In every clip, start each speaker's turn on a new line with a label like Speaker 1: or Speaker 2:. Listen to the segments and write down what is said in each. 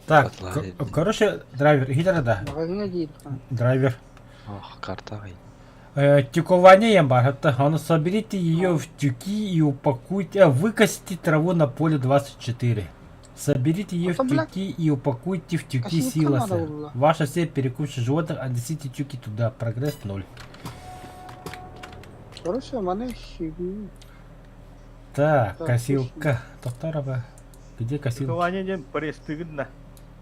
Speaker 1: Так, короче, драйвер, иһитэр да?
Speaker 2: Маҕаһыыҥҥа диир.
Speaker 1: Драйвер.
Speaker 3: Ох, карта
Speaker 1: Тюкование я бар, он соберите ее в тюки и упакуйте, выкосите траву на поле 24. Соберите ее в тюки и упакуйте в тюки силоса. Ваша цель перекупщик животных, отнесите тюки туда. Прогресс 0.
Speaker 2: Короче, маны сигүү.
Speaker 1: Так, косилка. Токтарова. Где косилка?
Speaker 4: Тюкование диэн пресс-тыгын да.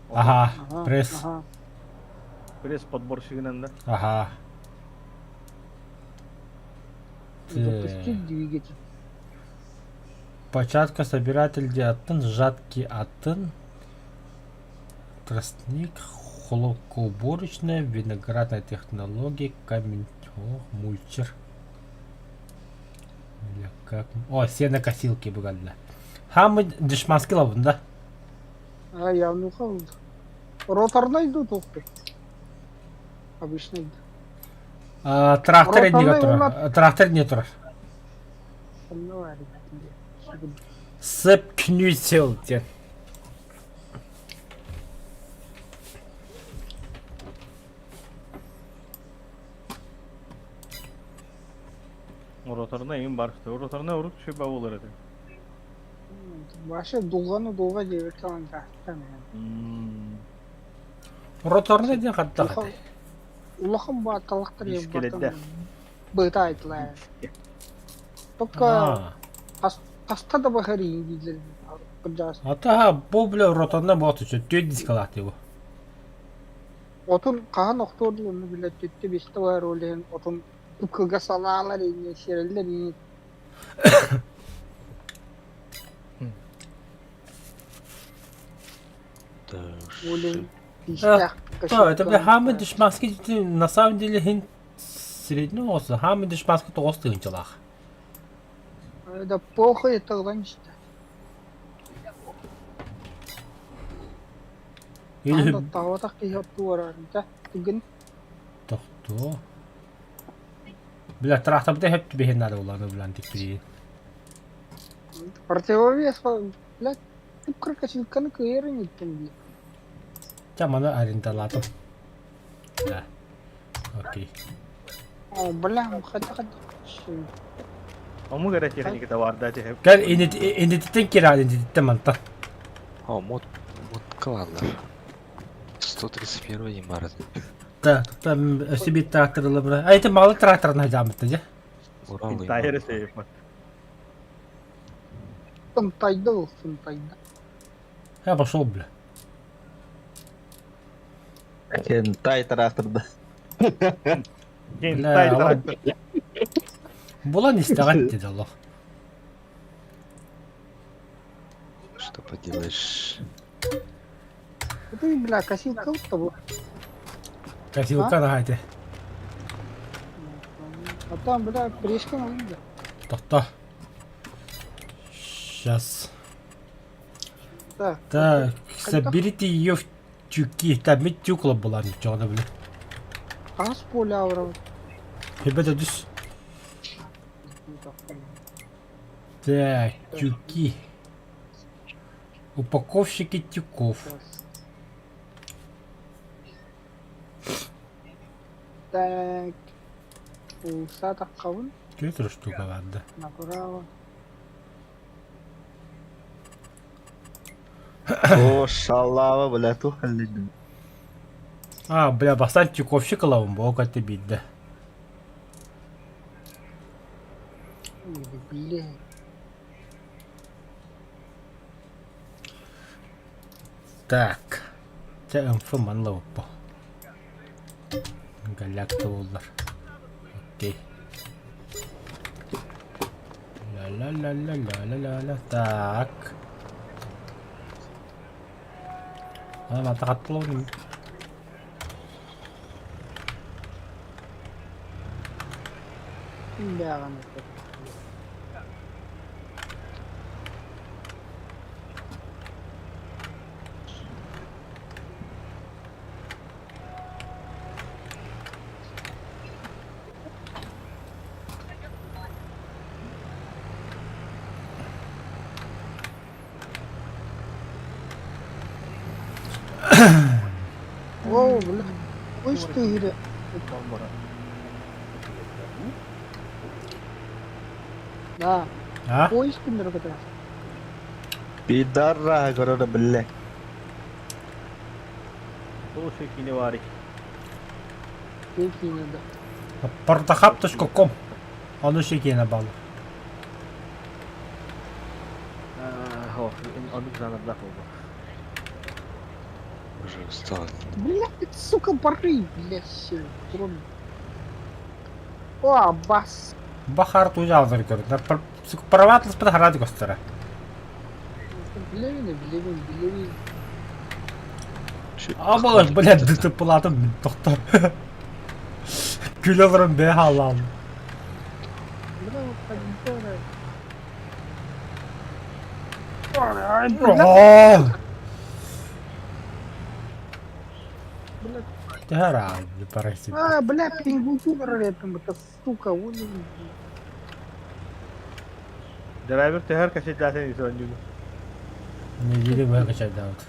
Speaker 1: Ага, пресс.
Speaker 4: Пресс подборщигынан да.
Speaker 1: Ага.
Speaker 2: Запустить двигатель.
Speaker 1: Початка собиратель атын, жатки атын, тростник, хлопкоуборочная, виноградная технология, камень, о, мульчер. Или как? О, сенокосилки буганна. Хамы дешманский лабын, да?
Speaker 2: А, я ну-ка. Роторный идут, ух ты. Обычный.
Speaker 1: А, трактор не турар. Трактор не турар. Сып кнютел диэн.
Speaker 4: Роторна им бар. Роторна урут шөбө болар этэ.
Speaker 2: Вообще дулганы дулга диэбит таҥаһтан.
Speaker 1: Роторна диэн хаттах.
Speaker 2: Улахан бааталахтар
Speaker 4: Искелетте.
Speaker 2: быта айтылар. Только хаста да бахарин дииллэр. Кырдьаҕас.
Speaker 1: Ата бу бля роторна буолту түөрт дискалаах его.
Speaker 2: Отун хаһан охтуор онну билэ түттэ бистэ бар ол иһин отун кыга салаалар иҥэ сиэрэллэр иҥэ. Ол иһин тиистээх
Speaker 1: Да, это бля хамы дешманский на самом деле хин средний оҕус хамы дешманский тоҕус тыһыынчалаах.
Speaker 2: Да похуй это ланчта.
Speaker 1: Или
Speaker 2: Таҕабатах киһи оттуу барар түгэн
Speaker 1: тохтоо. Бля тракторда hep түбэһин надо уланы булан тикпири.
Speaker 2: Противовес, блядь, кыркачылканы кыайарын иттен бile.
Speaker 1: Ча маны арендалатым. Да. Окей.
Speaker 2: О, бля, хата хата.
Speaker 4: Омук эрэ техниката бар да техеп.
Speaker 1: Кэл инититтен кира инититтен манта.
Speaker 3: О, мод, модкалалар. 131 января.
Speaker 1: Да, там себе трактор лабра. А это мало трактор на жамытты же.
Speaker 3: Урал
Speaker 4: Тайры сейф.
Speaker 2: Сынтайды ол, сынтайды.
Speaker 1: Я пошел, бля.
Speaker 5: Кентай тракторда.
Speaker 4: Кентай трактор.
Speaker 1: Була не стагат деді Аллах.
Speaker 3: Что поделаешь?
Speaker 2: Ты, бля, косилка вот того.
Speaker 1: Косилка на хайте.
Speaker 2: А там, бля, прешка надо.
Speaker 1: Тохто. Сейчас.
Speaker 2: Так.
Speaker 1: Так, соберите ее в тюки. Там ведь тюкла была, ничего она, бля.
Speaker 2: Хас поля аура.
Speaker 1: Ребята, дюс. Так, тюки. Упаковщики тюков.
Speaker 2: Так. Улса таххабын.
Speaker 1: Кетер штука, ладно.
Speaker 2: Направо.
Speaker 5: О, шалава, бля, тухаллидым.
Speaker 1: А, бля, бастан тюковщик лавым, бог это бидді.
Speaker 2: Ой, бля.
Speaker 1: Так. Чэ МФ манла оппо. Галякта боллар. Окей. Ла-ла-ла-ла-ла-ла-ла. Так. А, матакаттылы.
Speaker 2: Бяган. О, бля. Ой, что игры. Да.
Speaker 1: А?
Speaker 2: Поиск күннэр көтөр.
Speaker 5: Пидорра, корона, бля.
Speaker 4: Слушай, киневари.
Speaker 2: Киинэ да.
Speaker 1: Portahub.com Ону шекиэнэ баалар.
Speaker 4: Оннук жанрдаах буолбут.
Speaker 3: Уже устал.
Speaker 2: Блядь, сука, бары, блядь, все. Кроме. О, бас.
Speaker 1: Бахар тужаалар көрдө. Праватласпыт хараады көстөрө.
Speaker 2: Билевин, билевин, билевин.
Speaker 1: Абалар, блядь, ДТПлатым мин тохтор. Күлэ олорон бэйэ хааллаҕым.
Speaker 2: Бля, вот помидоры.
Speaker 1: Оо!
Speaker 2: Бля,
Speaker 1: Төһө ыраах барар
Speaker 2: а, бля, пингуйду барар этим, это сука, он.
Speaker 4: Драйвер төһөр кэсэйдээтин исонньуну.
Speaker 1: Неделю быһа качайдаабыт.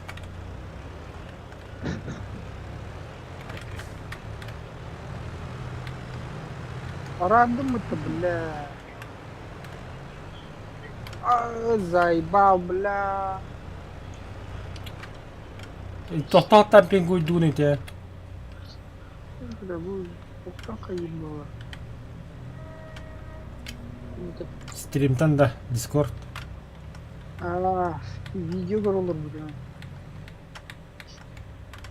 Speaker 2: Рандом это, бля. А, заебал, бля.
Speaker 1: Тохтоохтон пингуйдуун ити.
Speaker 2: Бля, бу тоқтан қайын бала.
Speaker 1: Стримтан да, Дискорд.
Speaker 2: А, видео көрөлөр бу.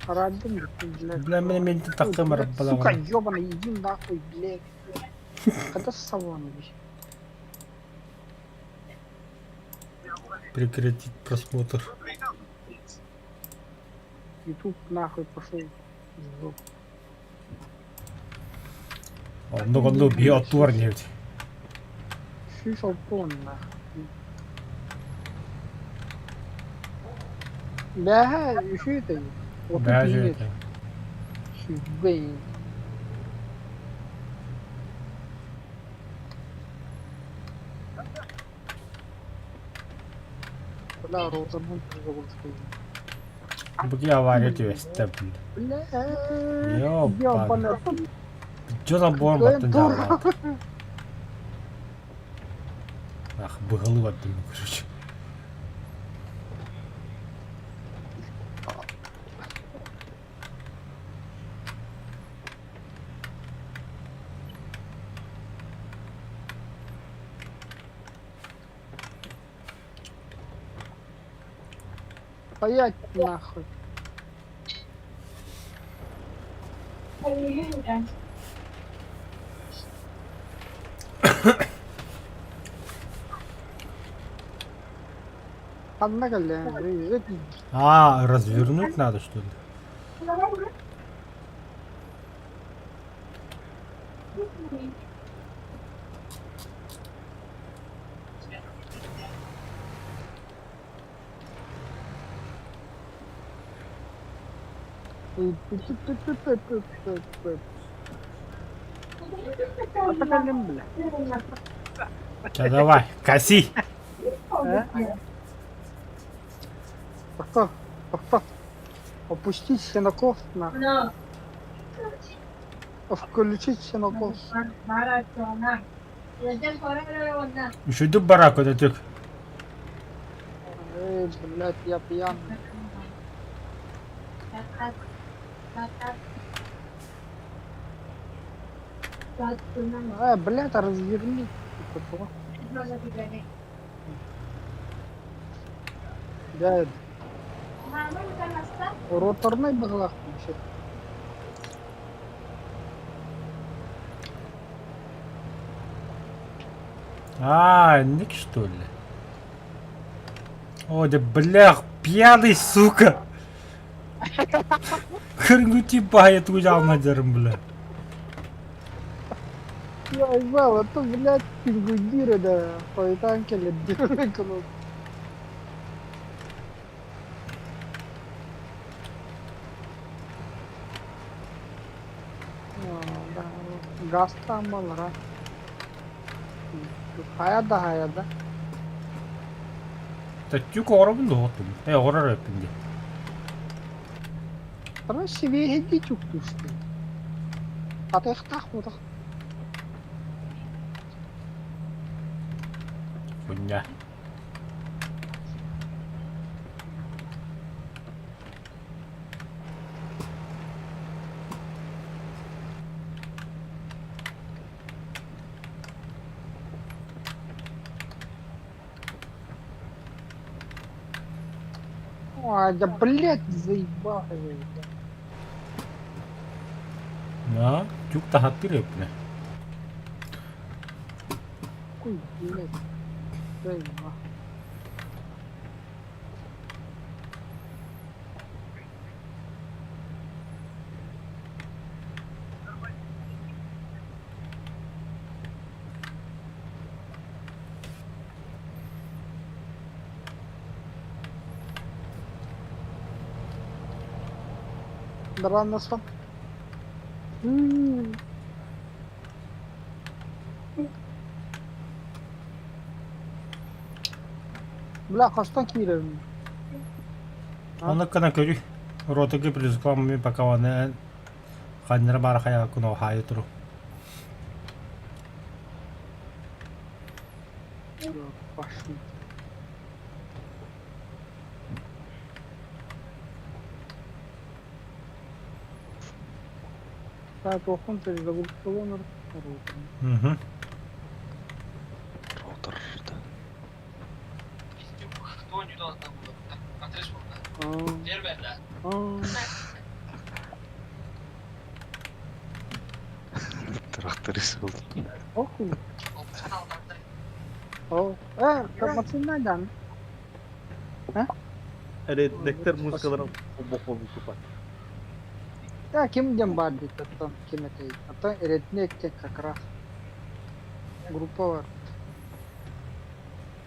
Speaker 2: Рандом, бля.
Speaker 1: Бля, мен мен тахтым
Speaker 2: Сука,
Speaker 1: барып
Speaker 2: ёбаный, иди нахуй, блядь. Когда салон,
Speaker 1: Прекратить просмотр.
Speaker 2: Ютуб нахуй пошел. в жопу.
Speaker 1: Оннук оннук биһи оттугар диэбит.
Speaker 2: Шишел тон нахуй. Бля, еще это. Вот
Speaker 1: Бля,
Speaker 2: тут
Speaker 1: же
Speaker 2: нет.
Speaker 1: это.
Speaker 2: Блин. Бля, розанул загрузку.
Speaker 1: Бу авария түбэстэ блин.
Speaker 2: Бля,
Speaker 1: Ёбаный.
Speaker 2: ёбаный.
Speaker 1: Дьон буорун баттын
Speaker 2: Дура.
Speaker 1: дьааллаат. Ах, быһылыы бардым короче.
Speaker 2: Стоять нахуй. Ханна кэллэ,
Speaker 1: А, развернуть надо что ли?
Speaker 2: Атакалым, бля.
Speaker 1: Ча, давай, коси!
Speaker 2: Тохто, тохто. Опустить сенокос на. Включить сенокос.
Speaker 1: Үчүгэй бараак өтөтүк.
Speaker 2: Эй, блядь, я пьяный. Э, блядь, а разверни. Типа, Дядь, роторный быһылаах вообще.
Speaker 1: А, ник что ли? О, да блях, пьяный, сука! Хыргути бая тужал дерем, бля.
Speaker 2: Я знал, а то, блядь, пингуйдиры, да, хойутаан кэлэр диэн Газтаан баллара. Хайа да хайа да.
Speaker 1: Та тюк оҕоробун да оҕоттум. Э, оҕорор өппүн дии.
Speaker 2: Трактора сибиэһэйдии чуктуустуй. Хатыахтаах буолах.
Speaker 1: Хуйня.
Speaker 2: Ой, да блядь, заебал я.
Speaker 1: Да, тюк таһаттыр эппинэ.
Speaker 2: Какой, блядь, заебал. Дараннаспан. Бля, хастан киирэрин?
Speaker 1: Онно гына көрүй. Ротыгы плюс мин пока оны ханнара бара хая куно хайы туру.
Speaker 2: Пошли. Так, охун перезагрузкаланыр.
Speaker 1: Угу.
Speaker 3: Ротор. Тракторист был.
Speaker 2: Охуй. О, машина
Speaker 4: Реднектер музыкаларын бок болбут.
Speaker 2: Да, ким дем бар дейт, оттон ким этэй. Оттон реднек как раз. Группа бар.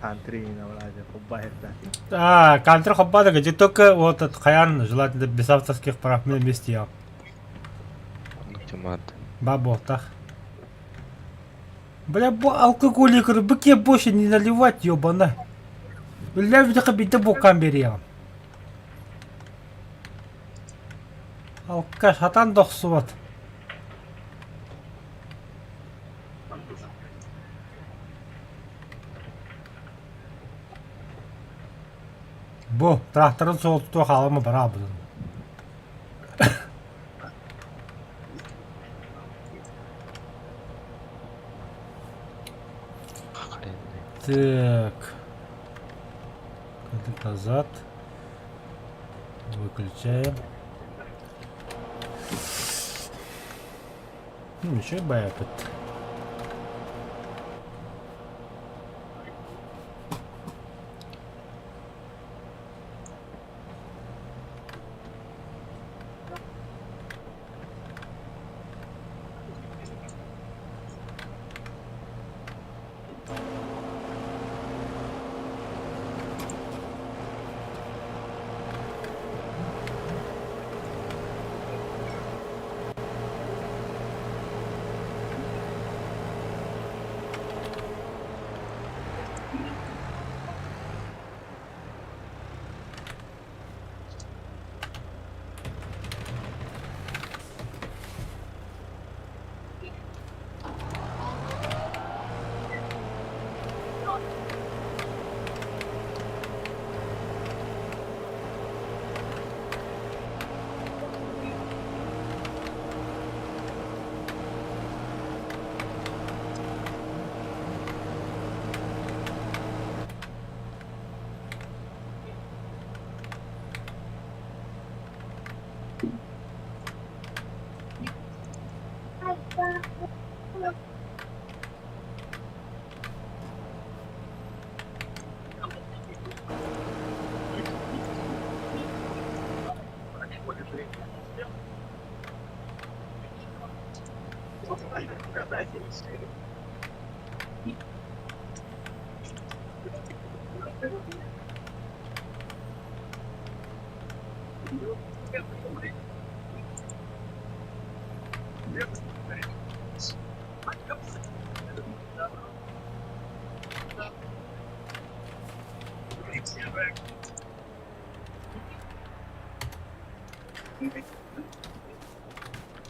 Speaker 4: Кантри навразе, хобба.
Speaker 1: А, кантри хоббада где только вот этот хаян, желательно без авторских прав, мы вместе я.
Speaker 3: Тимат.
Speaker 1: Баботах. Бля, бу алкоголик, быке больше не наливать, ёбана. Бля, видаха биде бокам бери. Алкаш, хатан дохсубат. Бу, тракторын соғыту халымы бара бұдын. Так. Назад. Выключаем. Ну, еще баяпыт.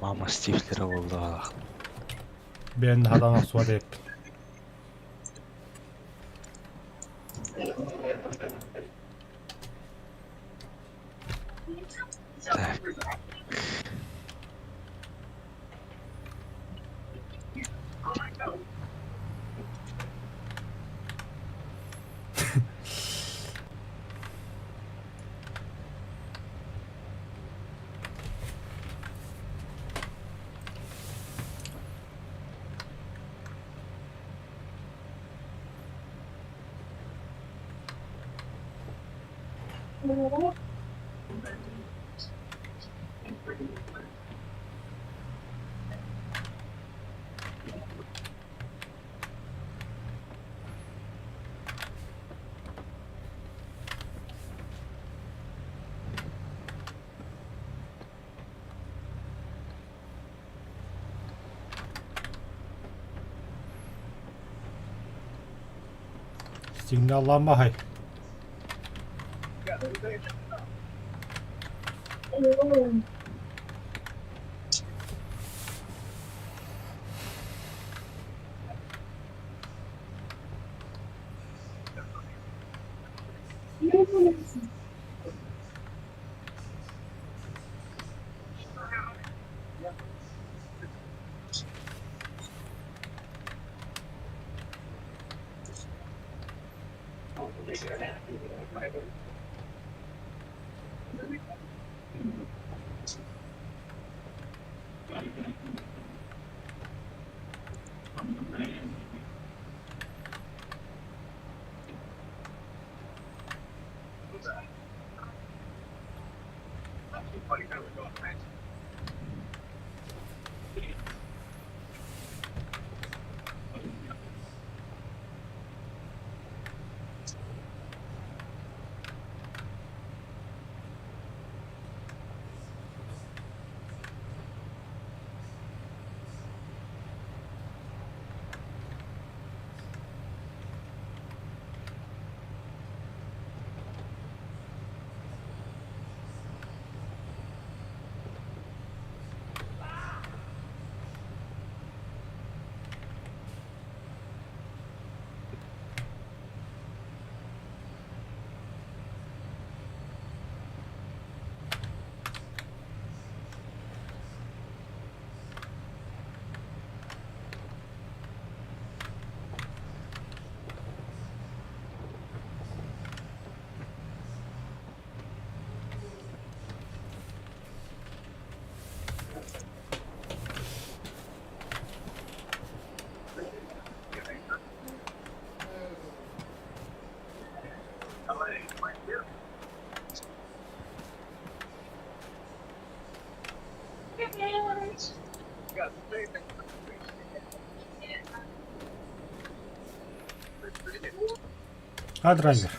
Speaker 3: Мама Стифлера буоллаҕа.
Speaker 1: Бэйэн хадан охсуо диэппит.
Speaker 3: Так.
Speaker 1: Сигналламаһай. А драйвер.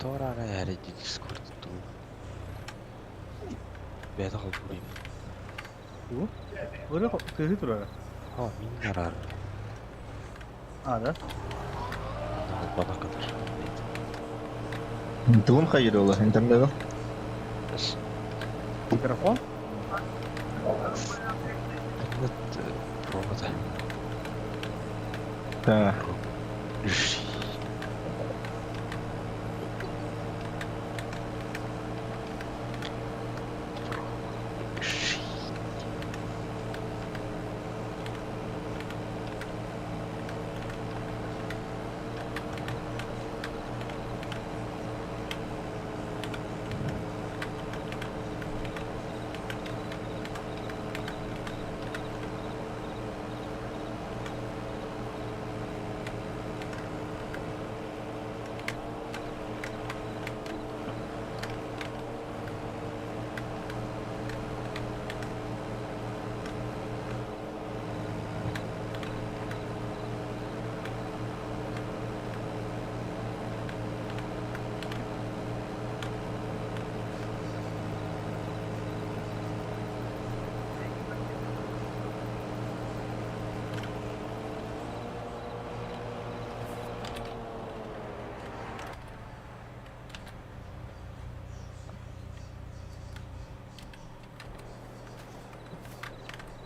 Speaker 3: Тоҕо эрэ Дискорд дуу Бэйэтэ холбуур
Speaker 4: Тугу? Ырыа тыаһыы турара.
Speaker 3: О, мин араар.
Speaker 4: А, да?
Speaker 3: Холбоно кытар.
Speaker 5: Тугун хайыр ола интернет.
Speaker 4: Микрофон?
Speaker 3: Интернет провода.
Speaker 5: Да.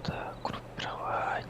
Speaker 3: Так, группировать.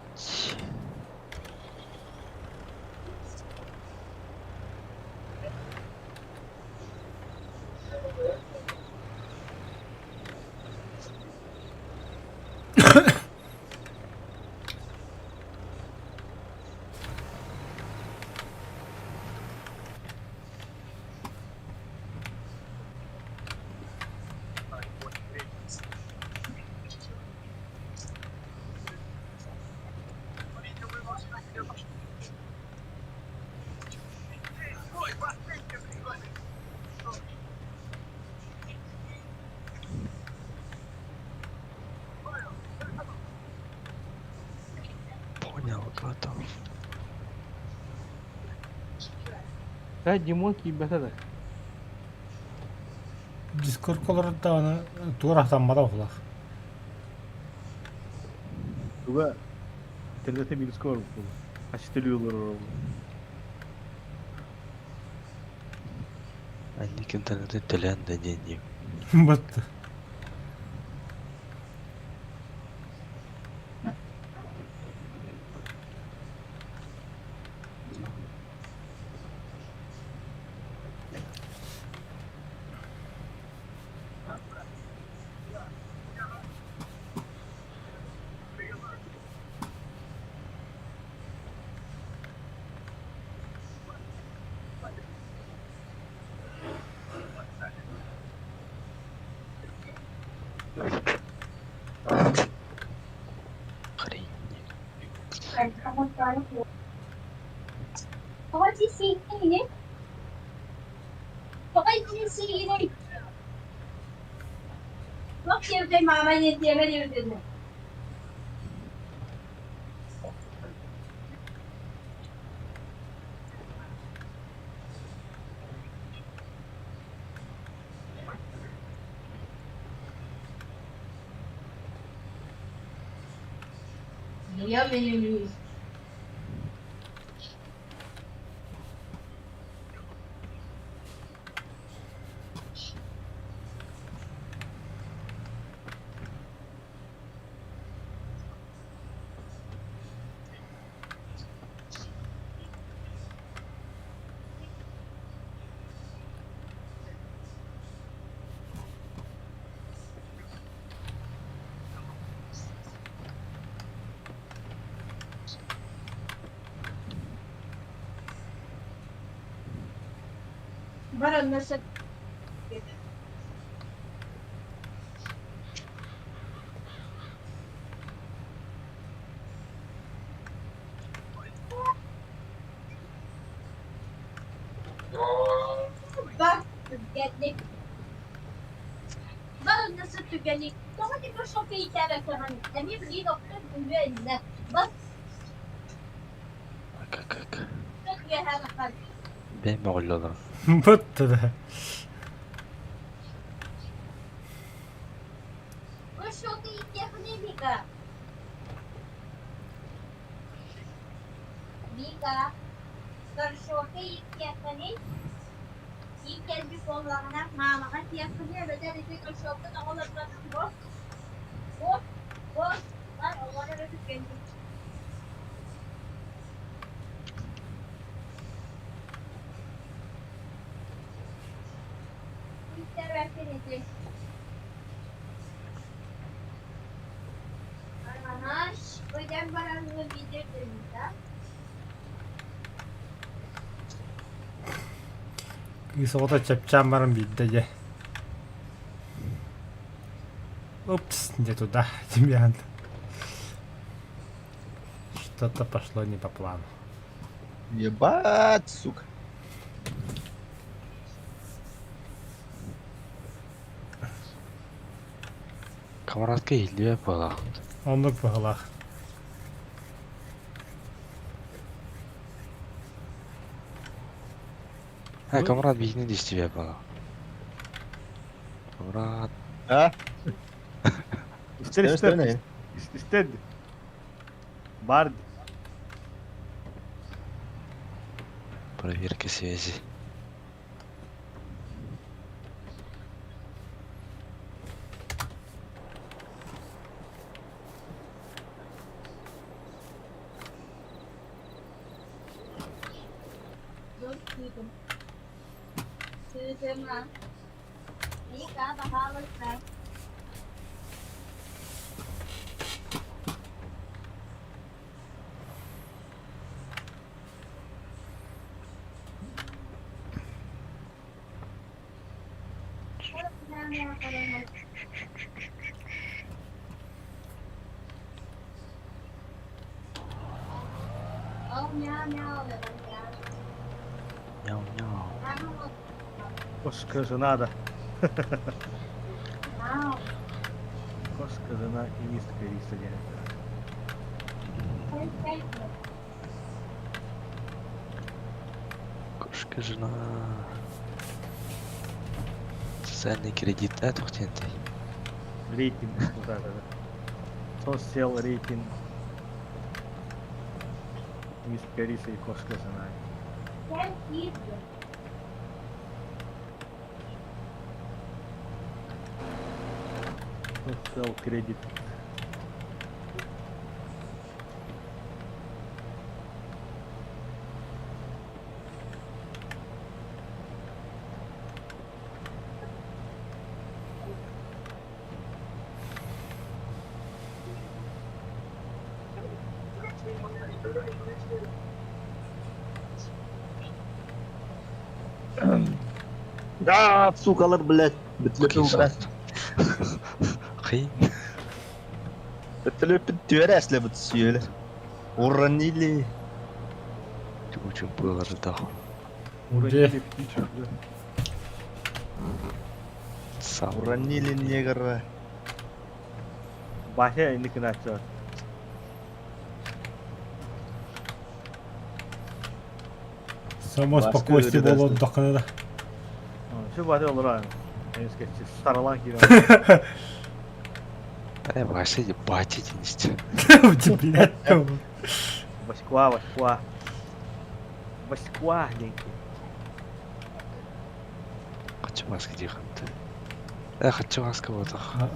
Speaker 3: Понял, готов.
Speaker 4: Э, Димон киирбэтэ да.
Speaker 1: Дискорд олордоҕуна туора сатаммата буолар.
Speaker 4: Туга интернете минуска барбыт буолуо. Хас төлүү олорор ол.
Speaker 3: Анник интернети төлөөн да диэн дии.
Speaker 1: Бытты.
Speaker 3: Хрень. Как? Бэм оҕоллолор.
Speaker 1: Бытты да. Кыыс оҕото чэпчээн баран биирдэ дьэ. Упс, не туда, Демьян. Что-то пошло не по плану.
Speaker 5: Ебать, сука.
Speaker 3: Камаратка иһиллибэт буолаахпыт.
Speaker 1: Оннук быһылаах.
Speaker 3: Һэ, камарат биһини да истибэт буолаах. Камарат.
Speaker 5: А?
Speaker 4: Истэр истэр. Истэр. Бар.
Speaker 3: Проверка связи. Мяу-мяу.
Speaker 4: Кошка жена да. Кошка жена и миска риса диэн.
Speaker 3: Кошка жена. Социальный кредит э туох диэнтэй?
Speaker 4: Рейтинг да, да, да. Социал рейтинг. Мисс Кариса и кошка жена. Социал кредит.
Speaker 5: Да, сукалар, блядь.
Speaker 3: Окей,
Speaker 5: Бүтлөпүн
Speaker 3: сот. Хый.
Speaker 5: Бүтлөпүн түөрэ бут сүйөлөр. Уронили.
Speaker 3: Очень было да.
Speaker 1: Где?
Speaker 4: птичек, да.
Speaker 3: Сам.
Speaker 5: Уронили негра.
Speaker 4: Бася инник начал.
Speaker 1: Само
Speaker 5: Баска
Speaker 1: спокойствие
Speaker 5: говорит,
Speaker 1: было
Speaker 5: да,
Speaker 1: отдохнуло.
Speaker 4: Все бася олоран. Я сказать, саралан кирен.
Speaker 3: Да, Вася, батя денисте.
Speaker 1: Блядь.
Speaker 4: Васьква, Васьква. Васьква, деньги.
Speaker 3: Хочу маска диханты. Э, хочу маска вот.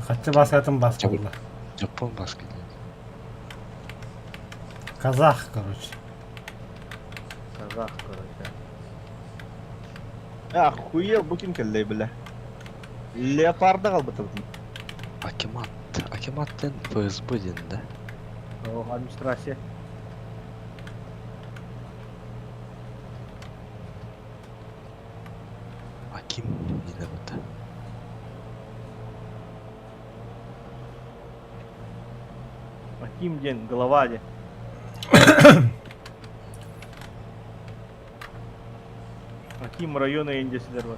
Speaker 1: Хотя бас этом бас было.
Speaker 3: Жапон маска диханты.
Speaker 1: Казах, короче.
Speaker 4: Казах, короче.
Speaker 5: Охуел, бу ким келлей, бля. Леопарда калбыта бутын.
Speaker 3: Акимат. Акимат ден ФСБ ден, да?
Speaker 4: О, администрация.
Speaker 3: Аким не да вот.
Speaker 4: Аким день, голова де. Аким района индесилер бар.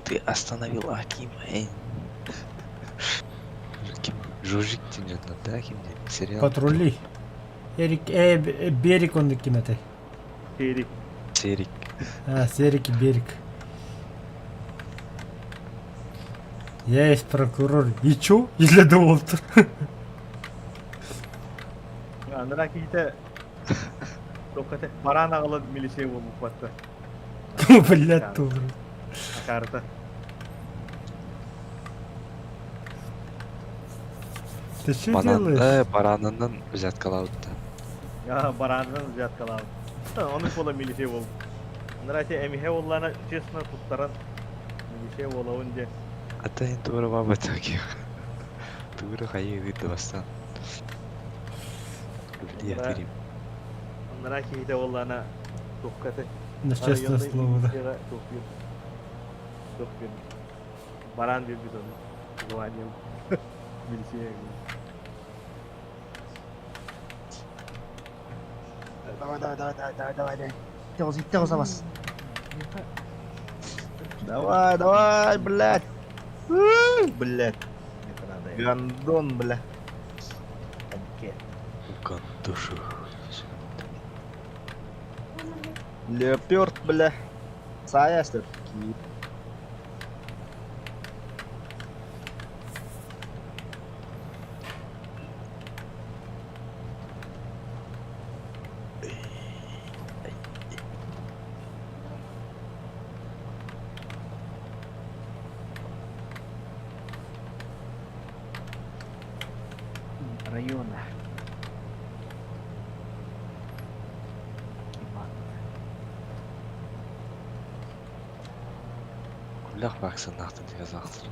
Speaker 3: Ты остановил Аким, эй. Ким? Жужик ден да, Аким ден? Сериал.
Speaker 1: Патрули. Эрик, Берик он ким это.
Speaker 4: Терик.
Speaker 3: Серик.
Speaker 1: А, Серик и Берик. Я есть прокурор. И чё? Или думал
Speaker 4: Андра кийте Токате баран агылы милиция болуп батты.
Speaker 1: Блядь, тоже.
Speaker 4: Карта.
Speaker 1: Ты что
Speaker 3: Банан,
Speaker 1: делаешь?
Speaker 3: баранынан взятка алды.
Speaker 4: Я барандан взятка алды. Оны кола милиция болуп. Андра те эмихе боллана честно туттаран милиция болабын де.
Speaker 3: Ата енді тура баба таки. Тура хайы выйды бастан. Блин,
Speaker 4: Да.
Speaker 3: я
Speaker 4: Андра кийте боллана токате.
Speaker 1: На честное слово, да.
Speaker 4: Баран bir biz onu. Güvenliğim. Milisiye.
Speaker 2: Давай, давай, давай, давай, давай, давай, давай. Иттеҕис, иттеҕис абас.
Speaker 5: Давай, давай, блядь. Блядь. Гандон, бля.
Speaker 3: Гандушу.
Speaker 5: Леоперд, бля. Сая, что ли?
Speaker 4: Района.
Speaker 3: Кулях баксын нақтын казахтыр.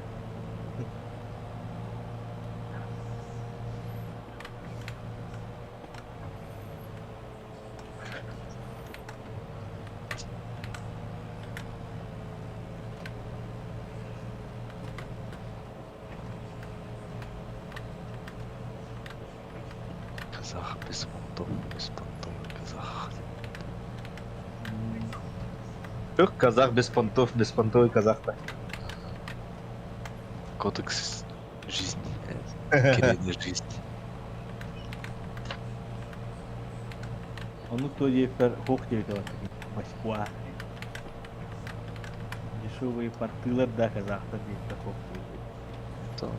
Speaker 3: Казах без понтов, без понтов, казах.
Speaker 5: Тух казах без понтов, беспонтовый казах-то.
Speaker 3: Кодекс жизни. Кредо жизни.
Speaker 4: Onu то диэппэр хуох диэбит Москва. Дешевые портылар да казахтар диэппэр хуох диэбит.
Speaker 3: То,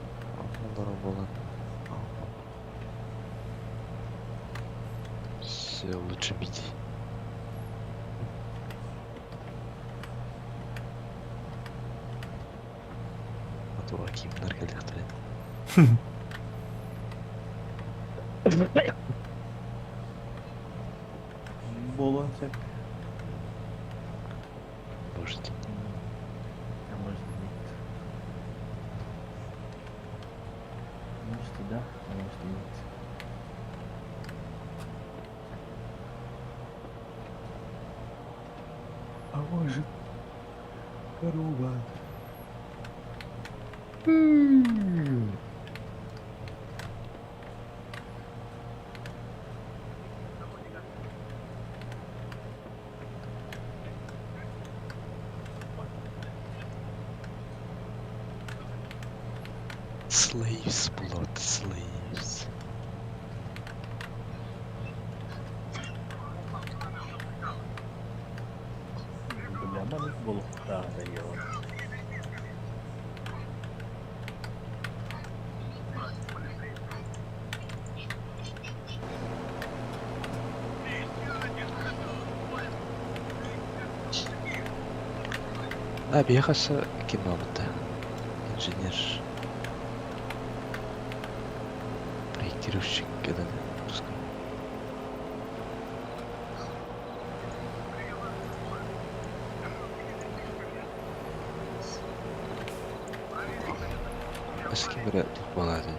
Speaker 3: олар болан. Все лучше бить. А то акимнар кэлиэхтэрэ.
Speaker 4: Буолуон сөп.
Speaker 3: Может.
Speaker 4: А может нет. Может и да, а может и нет.
Speaker 3: А может корова. Slaves, blood slaves.
Speaker 4: Бля, маннык буолуохтаах да.
Speaker 3: А, бияхаса ким бабыта? Инженер. Проектировщик кеден. Пускай. С кем говорят, балады.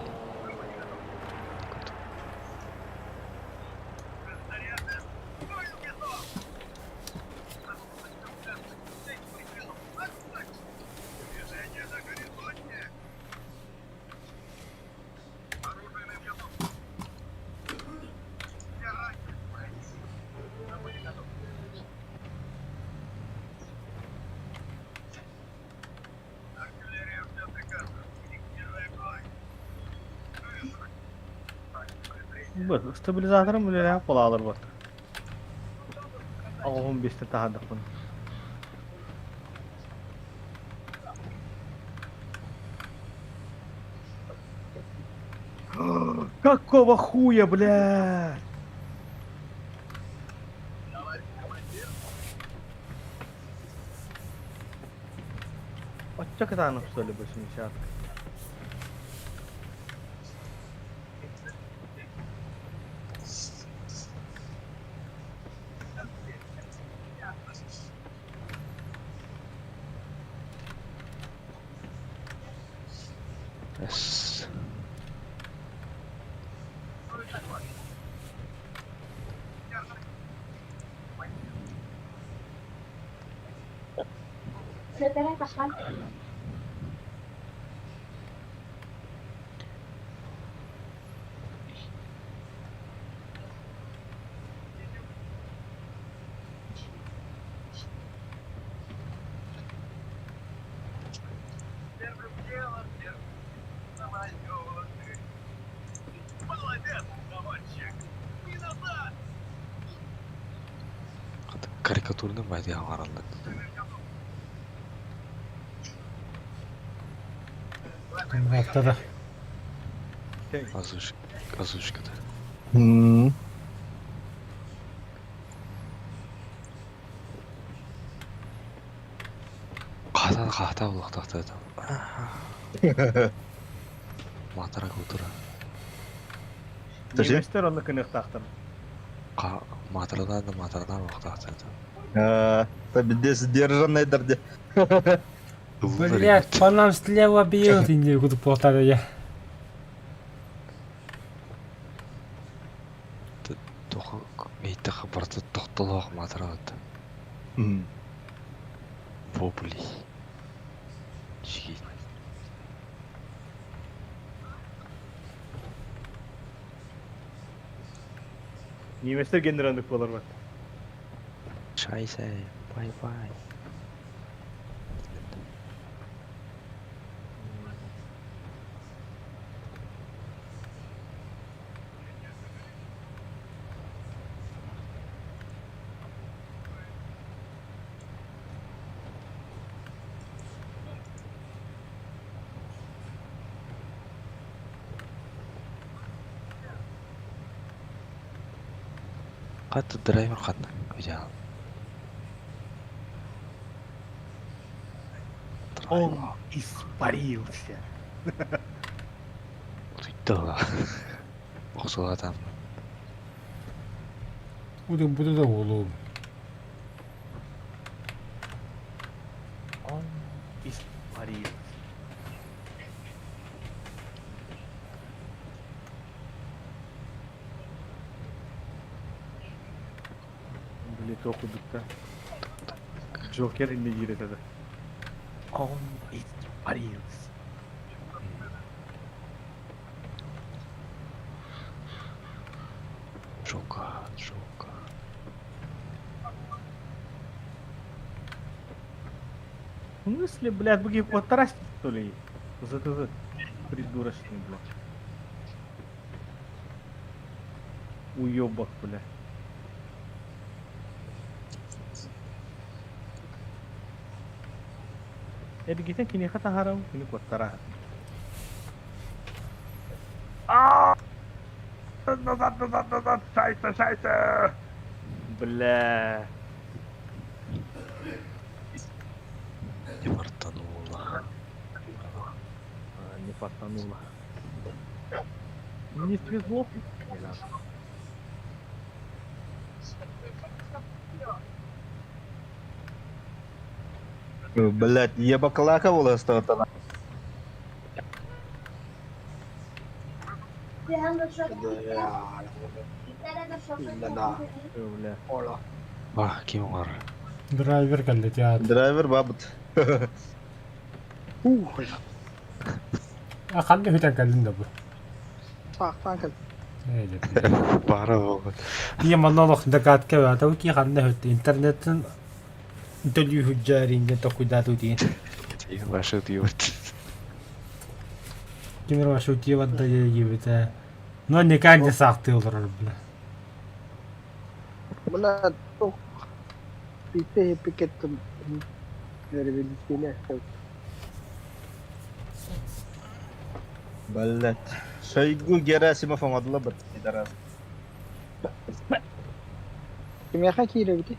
Speaker 4: Бу стабилизаторым үлэлээх буолаалар бот. Оҕоһун бистэ таһардахпын. Какого хуя, блядь? Оччо кытаанах что ли 80.
Speaker 3: С. Карикатурный байды аңаралар.
Speaker 1: Автора.
Speaker 3: Озвучка. Озвучкада. Хаатан хаата булуохтаахтар Матара кутура.
Speaker 5: Зачем?
Speaker 4: Немецтер онно кыныахтаахтар.
Speaker 3: Матарадан да матарадан улуохтаахтар.
Speaker 5: Та сдержанный дерде.
Speaker 1: Блять, по нам слева бьют, и не буду полтора я.
Speaker 3: Эйтэх барта тохтолоох матара. Вопли. Чики.
Speaker 4: Немецтер генерандык болар бат.
Speaker 3: Шайсе. Бай бай. Хата драйвер ханна взял?
Speaker 4: Он испарился.
Speaker 3: Утуйда. Охсула там.
Speaker 1: Будем буду да олу.
Speaker 4: Он испарился. Блин, okuduk Joker inne girdi. Он испарился.
Speaker 3: Джока, Джока.
Speaker 4: В смысле, блядь, буги потрасить, что ли? ЗТЗ придурочный, блядь. Уёбок, бля. Эргитен киниэхэ таһаарам, кини куоттара. А! Назад, назад, назад, шайса, шайса! Бля.
Speaker 3: Не фартануло.
Speaker 4: А, не фартануло. Не свезло. Не надо.
Speaker 5: Блять, ебаклака була стота.
Speaker 2: Да.
Speaker 4: Бля.
Speaker 2: Ола.
Speaker 3: Бах, ким бар?
Speaker 1: Драйвер кэллэ театр.
Speaker 5: Драйвер бабыт.
Speaker 2: Ух, бля.
Speaker 1: А ханна хүтэн кэллин да бу.
Speaker 2: Саахтаан кэл.
Speaker 3: Бара болот.
Speaker 1: Тие манолох догадка бата ки ханна хүт интернеттен төлүү хүджаарин токуйдаату тиин.
Speaker 3: Ваша утуйбут.
Speaker 1: Кимир вашу тие вадда ебите. Но никак не сахты олорор бля.
Speaker 2: Бля, туох бите пикеттим. Вербилитиле.
Speaker 5: Блять. Шойгу Герасимов оҥодула быт. Пидорас.
Speaker 2: Кимиэхэ киирэбити?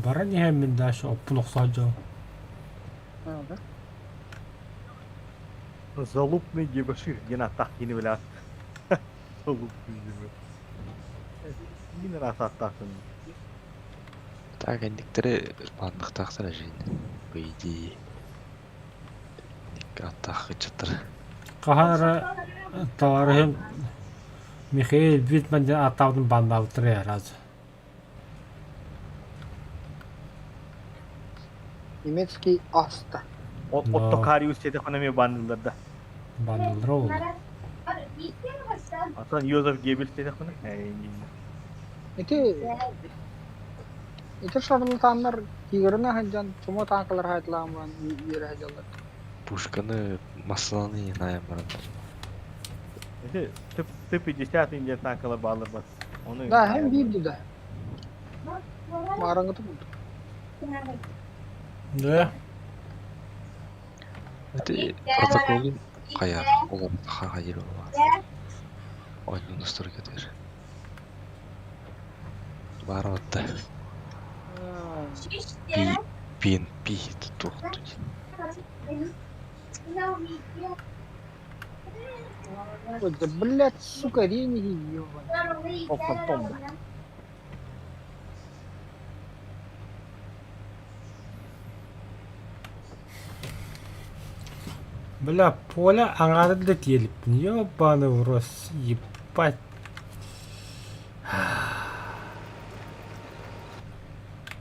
Speaker 1: Бара не мен даш оппун охсаажо.
Speaker 2: А, да.
Speaker 4: Залупный дебошир. Гена так не бля. Залупный дебошир. Мин раз аттатын.
Speaker 3: Так, эндиктере бандыктахтар жин. По идее. Аттах чатыр.
Speaker 1: Кахара товарищ Михаил Витман атаудын бандаутыр раз.
Speaker 2: Немецкий Аста.
Speaker 4: Отто Кариус телефонами бандылар да.
Speaker 1: Бандылар ол.
Speaker 4: Atan Йозеф Геббельс телефоны.
Speaker 2: Ити ити шарлатаннар тигрына хаджан чума танкалар хайтлааман үөрэ хаджаллар.
Speaker 3: Пушканы масланы наям баран.
Speaker 4: Ити Т-50 индия танкалар балыр бас. Оны
Speaker 2: Да, hem биирди да. Маараңгыты булду.
Speaker 1: Да.
Speaker 3: Это протоколун кая олар хага жер була. Ойнун устур кетер. Бар отта. Пи PNP тутту.
Speaker 2: Ой, да, блядь, сука, реньги, ёбаный.
Speaker 4: Опа, томба.
Speaker 1: Бля, поле аңары да тиелиппин. Ёбаный в рот, ебать.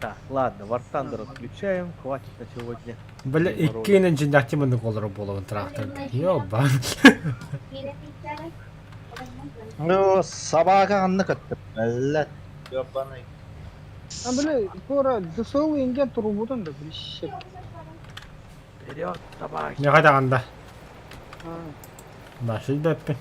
Speaker 4: Так, ладно, War Thunder отключаем, хватит на сегодня.
Speaker 1: Бля, иккинен жиндахти мындык олар болуын трактор. Ёбан.
Speaker 5: Ну, собака анны кытты. Блять. Ёбаный.
Speaker 2: А, бля, кора ДСУ инген турубутун да, блядь.
Speaker 4: Вперед, собаки!
Speaker 1: Не қайдағанда.
Speaker 2: А,
Speaker 1: Башы бәппін.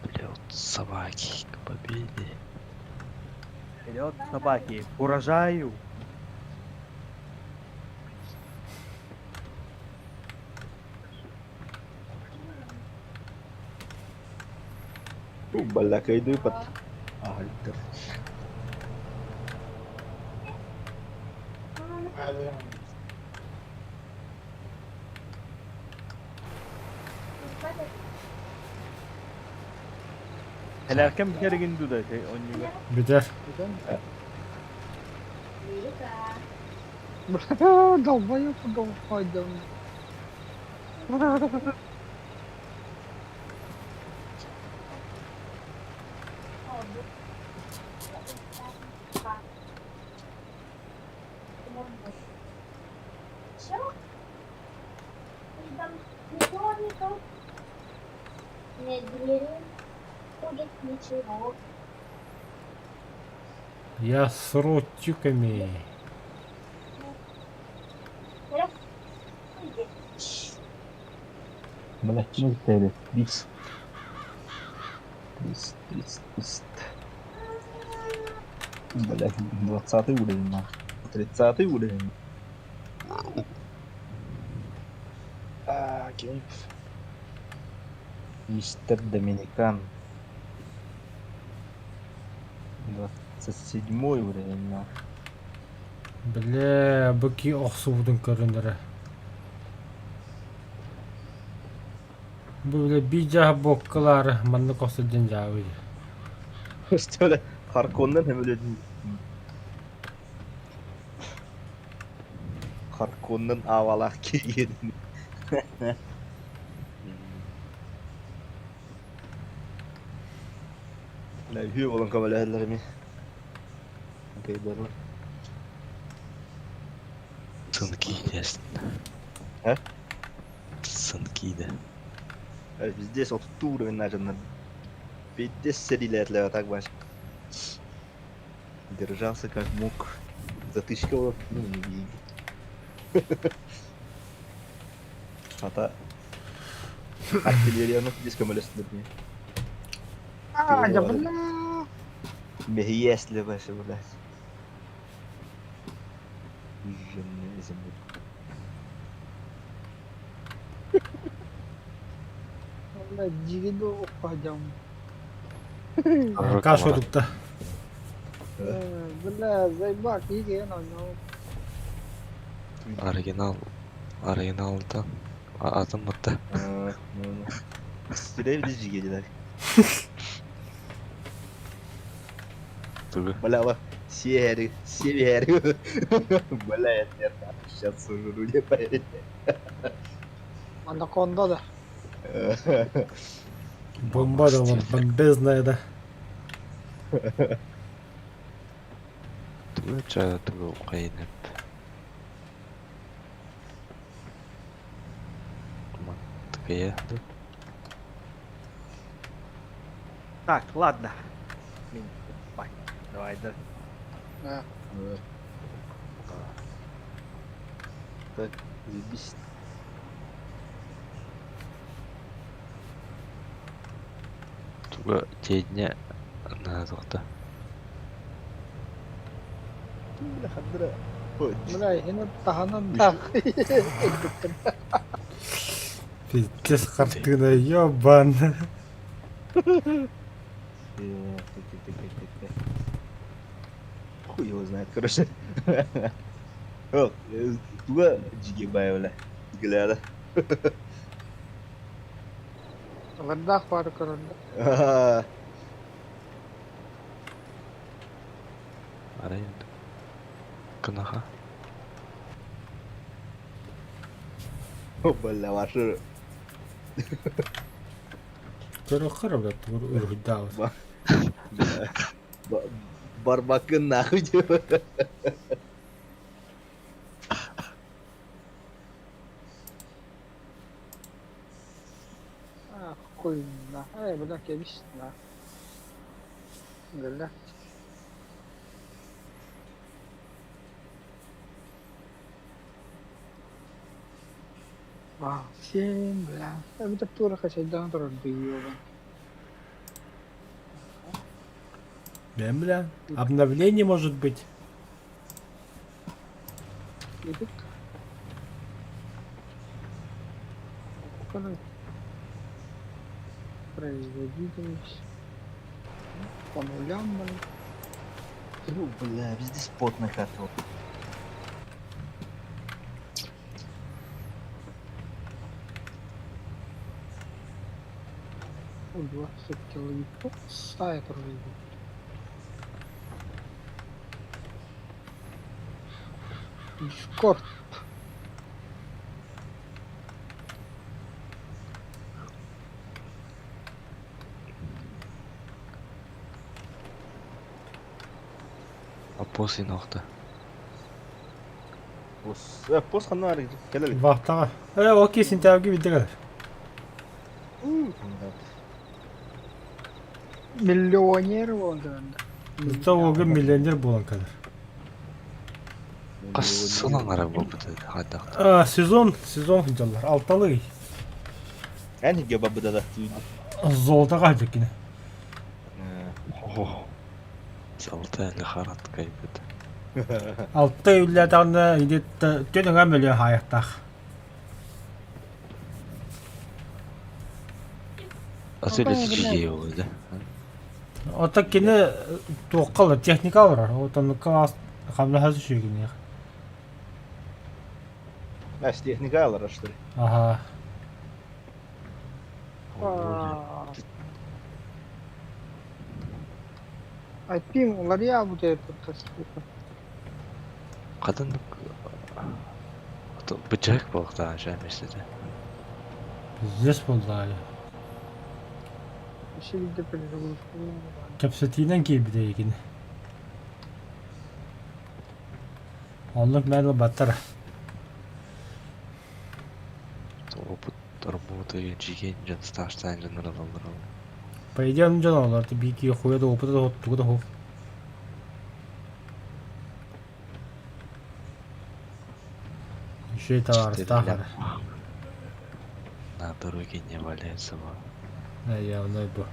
Speaker 3: Блядь, собаки к победе.
Speaker 4: Вперед, собаки! К урожаю!
Speaker 5: Балакайдыы пат аһыттар.
Speaker 4: Элэркэм бүтэригин дуу да онньуга.
Speaker 1: Бүтэр.
Speaker 2: Долбоёб долбойдом.
Speaker 1: Я сру тюками.
Speaker 5: Блядь, ну это 30. 30, 30, 30. Блядь, 20 уровень, нахуй. 30 уровень. А, кем? Мистер Доминикан. 27 уровень, нахуй.
Speaker 1: Бля, быки охсубутун көрүнэрэ. Бу бля биир боккалаары маннык охсу диэн дьаабый.
Speaker 5: Что ли? Харконнен һөмөлөдүн. Харконнен аавалаах киирин. Бля, үһүө буолан көмөлөһөллөр эмиэ. Окей,
Speaker 3: Сынки десин.
Speaker 5: Э?
Speaker 3: Сынки да.
Speaker 5: Везде отуттуу уровень начал. Пиздец сэриилээтилэр так баш. Держался как мог. Затычка ну, не Хата артиллерияны здесь көмөлөстүлэр
Speaker 2: А, да бля.
Speaker 5: Если вообще, блядь. Выжженная земля.
Speaker 2: Бля, дигиду упадем.
Speaker 1: Каша тутта.
Speaker 2: Бля, зайбак, иген оно.
Speaker 3: Оригинал. Оригиналда. Атын бутта.
Speaker 5: Сүрэ билиш жигедилер.
Speaker 3: Тугу.
Speaker 5: Бля, ла, сиэри, сиэри. Бля, я сейчас сожру, не поверите.
Speaker 2: Анаконда да.
Speaker 1: Бомба да вон, бомбезная да.
Speaker 3: Тугу ча тугу кайнеп. Мантыкая.
Speaker 4: Так, ладно. Мин бай. Давай, да.
Speaker 2: Да.
Speaker 5: Так, заебись.
Speaker 3: Тугу тедне на тохта.
Speaker 5: Бля, хандра.
Speaker 2: Бля, хина таһанан так.
Speaker 1: Пиздец хартына, ёбан.
Speaker 5: Хуй его знает, короче. О, туга жиге бай, бля. Гляда.
Speaker 2: Лардах бар көрүндө.
Speaker 3: Арайын. Кынаха.
Speaker 5: Бля, ваши.
Speaker 1: Көрө бля, тугу уруйдаабыт.
Speaker 5: Барбакын нахуй деп.
Speaker 2: А, хуйна. Ай, бля, кебис на. Бля. А, семь, бля. Это тура хотя да, ёбан.
Speaker 1: Бля, бля. Обновление может быть.
Speaker 2: Идут. Производительность. По нулям, блин.
Speaker 5: Ну, бля, везде спот на карту.
Speaker 2: 20 человек. Сайт вроде. Дискорд.
Speaker 3: А пост охта.
Speaker 5: Пос, пос ханна кэлэл.
Speaker 1: Вахтаҕа. Э, окей, сентябрьге билде кэлэр.
Speaker 2: Миллионер вон да.
Speaker 1: Зато миллионер буолан кэлэр.
Speaker 3: Хас сылаҥара буолбут хайдах.
Speaker 1: А, сезон, сезон сылдьаллар. Алталыы.
Speaker 5: Эн хиге бабыда да.
Speaker 1: Золотоҕа сылдьар
Speaker 3: О. Золотая лихорадка кайбыт.
Speaker 1: Алта үллээтэҕинэ где-то түөн мөлүөн хаайахтаах.
Speaker 3: Аты үлэти жиге да.
Speaker 1: Ота кини туохха техника олорор. Отон класс хамнаһа сүгүнүөх.
Speaker 5: А, с техника алара, что ли?
Speaker 1: Ага.
Speaker 2: Айпим улария будет этот.
Speaker 3: Кадын быжак болуктаа жаместе.
Speaker 1: Здесь болду.
Speaker 2: Şimdi перезагрузку.
Speaker 1: Кэпсэтиинэн киирбитэ кини. Оннук мэн баттар.
Speaker 3: Опыт работы жиген жан сташтан жанралар.
Speaker 1: По идее, он дьон олор, бики хуя да опыта да тугу да хух. Еще и товар.
Speaker 3: На дороге не валяется.
Speaker 1: Да, явно бу.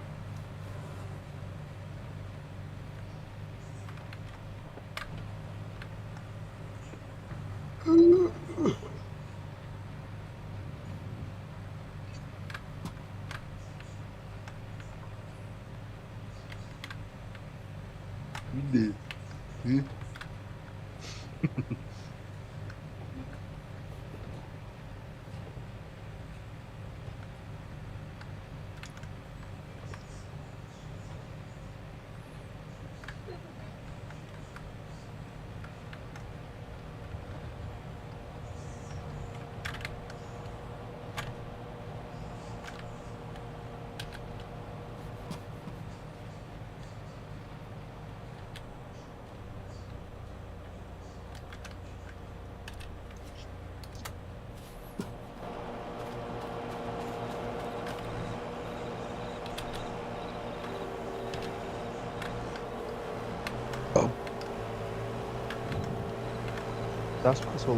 Speaker 5: Тас пасол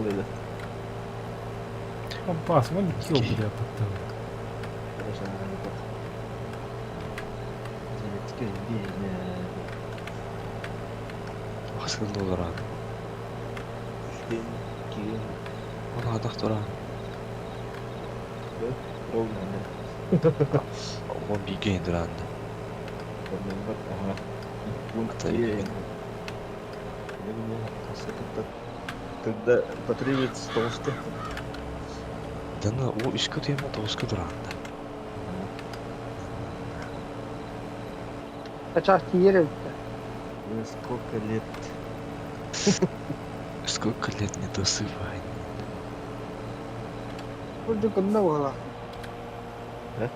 Speaker 1: Опа, вон килл, бля, подтал.
Speaker 3: Хасыл доллар. Оны адах туран. Он биген дуранды.
Speaker 5: Когда потребуется толстый.
Speaker 3: Да ну, о үскө тема тоска дуранды.
Speaker 2: Kaçak yer etti.
Speaker 5: Сколько лет?
Speaker 3: Сколько лет не досыпай.
Speaker 2: Burada кында була.
Speaker 5: Э?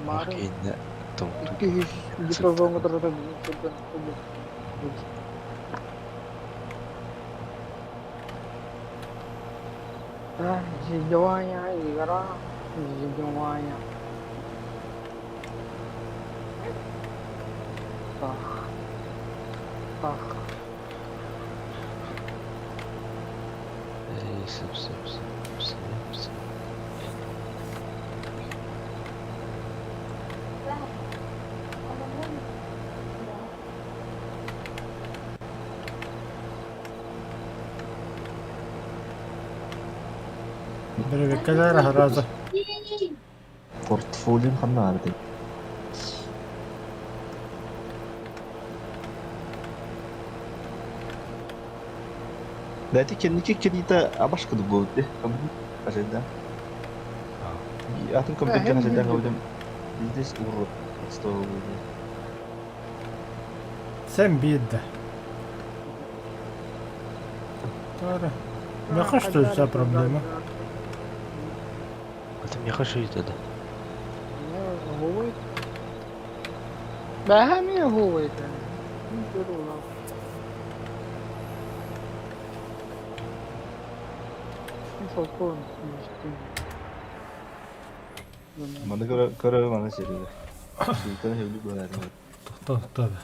Speaker 2: Мары
Speaker 3: Кейне том
Speaker 2: 200 гидрозометрда А, Зидевая игра, зидевая. Так. Так.
Speaker 3: Эй, сып сып сып сып сып.
Speaker 1: Бәрекелер хараза.
Speaker 5: Портфолио ханна арды. Бэйэтэ кэнники кэлиитэ абаш курдук буолбут дии. Хасайдаан. Атын компьютерга хасайдаан кэбитим бизнес урут отстал дии.
Speaker 1: Сен биирдэ. Тара. Меха что ли вся проблема?
Speaker 3: Это меха что это да?
Speaker 2: Бэһэ эмиэ уһугуйда.
Speaker 5: Маны көрө көрө маны сирилэр. Силтэн хэвли быһаарар.
Speaker 1: Тохто тохто.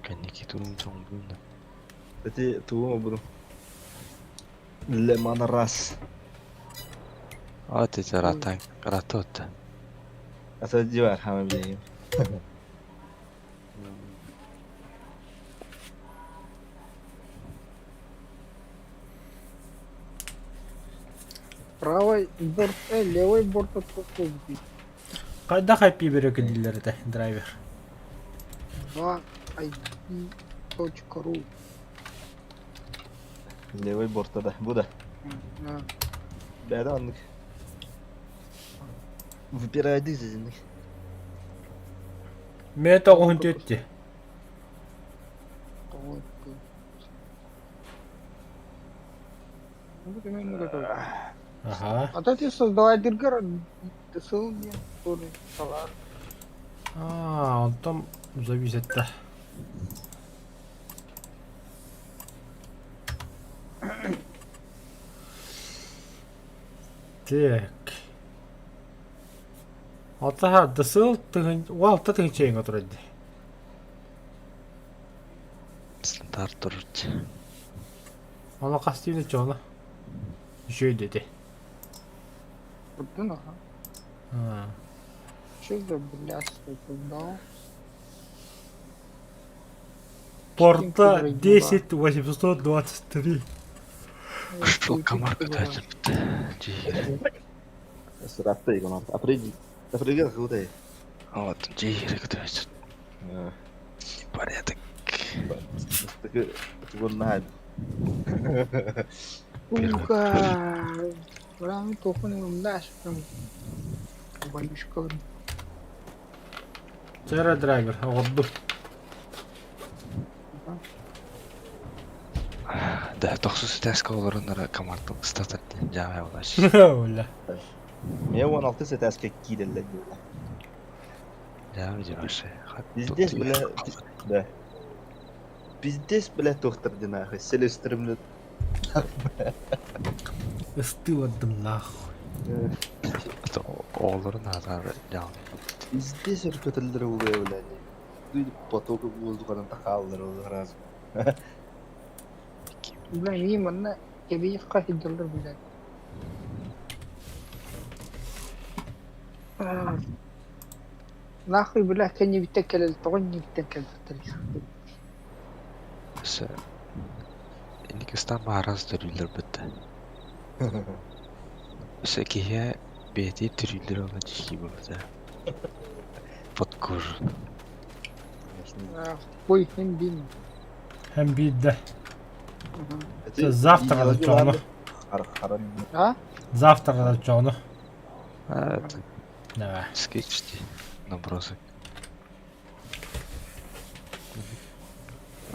Speaker 3: Кэнники тугум чоҥдуун да.
Speaker 5: Эти тугум обудум. Леман раз.
Speaker 3: А ты рата ратот.
Speaker 5: Ата дивар хама билейим.
Speaker 2: Правый борт, левый борт отпустил.
Speaker 1: Хайдах IP берекедиллер этэ драйвер?
Speaker 2: 2 ip.ru
Speaker 5: Левый борта да. Бу да. Бэйэтэ оннук. Выбирайды зизинник.
Speaker 1: Мэ тоҕуһун түөтти. Аха.
Speaker 2: А то ты создавай дыргар, сыл диэн тур салар.
Speaker 1: Аа, онтон зависит да. Так. Алтаха дысыл тыһын, уалта тыһынчайын отырар дии.
Speaker 3: Стандарт туруччу.
Speaker 1: Ону хас диибин оччоҕуна? Үчүгэй диэти.
Speaker 2: Турдун аха.
Speaker 1: Аа.
Speaker 2: Что за блядство создал?
Speaker 1: Порта 10 823.
Speaker 3: Ушул комар көтөтүп жиир.
Speaker 5: Сыратта икон. Апрель. Апрельге кылдай.
Speaker 3: Вот, жиир көтөтүп. Порядок.
Speaker 5: Тугун
Speaker 2: Сука! Прям тухун умдаш прям. Бабишка.
Speaker 1: Чара драйвер, оҕорду.
Speaker 3: Да, тохсус этээскэ олороннор комартыл ыстатар диэн дьаамай буолааччы.
Speaker 1: Оля.
Speaker 5: Мен 16 этээскэ киирэллэр дииллэр.
Speaker 3: Дьаамай дьаамай.
Speaker 5: Пиздец, бля. Да. Пиздец, бля, туохтар диэн аахай. Селестримлет.
Speaker 1: Ыстыы бардым нахуй.
Speaker 3: Оҕолорун аатаар дьаамай.
Speaker 5: Пиздец өркөтөллөрө улуя, бля. Потока воздуханан тахааллар ол раз.
Speaker 2: Бля, мин манна кэбиих хаһыйдаллар, блядь. Нахуй, бля, кэннибиттэн кэлэл, тоҕо иннибиттэн кэлбэттэр.
Speaker 3: Өссө инники ыстаан баарас төрүүллэр бытта. Өссө киһи бэйэтигэр төрүүллэр уонна дьиһии буолбута. Под кожу.
Speaker 2: Ой, һин бин.
Speaker 1: Һэм биирдэ. Завтра оччоҕуна.
Speaker 2: А?
Speaker 1: Завтра оччоҕуна.
Speaker 3: А, это
Speaker 1: Давай.
Speaker 3: скетч дии. Набросок.